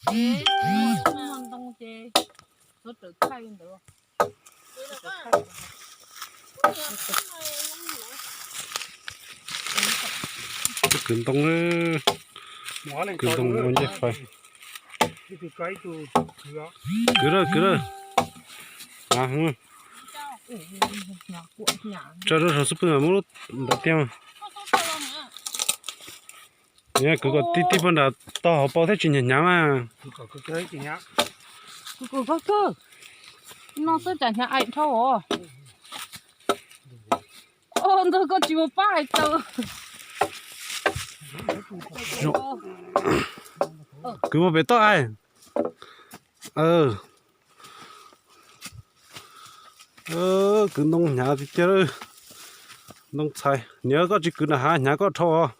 Ces muaj ntoo ces txhob rawm thaij li ntawd. Kwv ntoo, kwv ntoo ua ncej fais. Kwv lawm, kwv lawm. Tsa rau saum xub pwg mas muab lub ntawd tiag mas. Kwv kom tib tib pog nram tog hauv paus thiab tsis hnyav hnyav mas. No xwb cas hnyav aim dhau os. Ntawd koj tsis mus pab hais taw. Kwv mus pem toj hais. Kwv ntoo hnyav tiag tiag. Ntoo txhais, niam koj tsis kwv nram hav hnyav koj dhau os.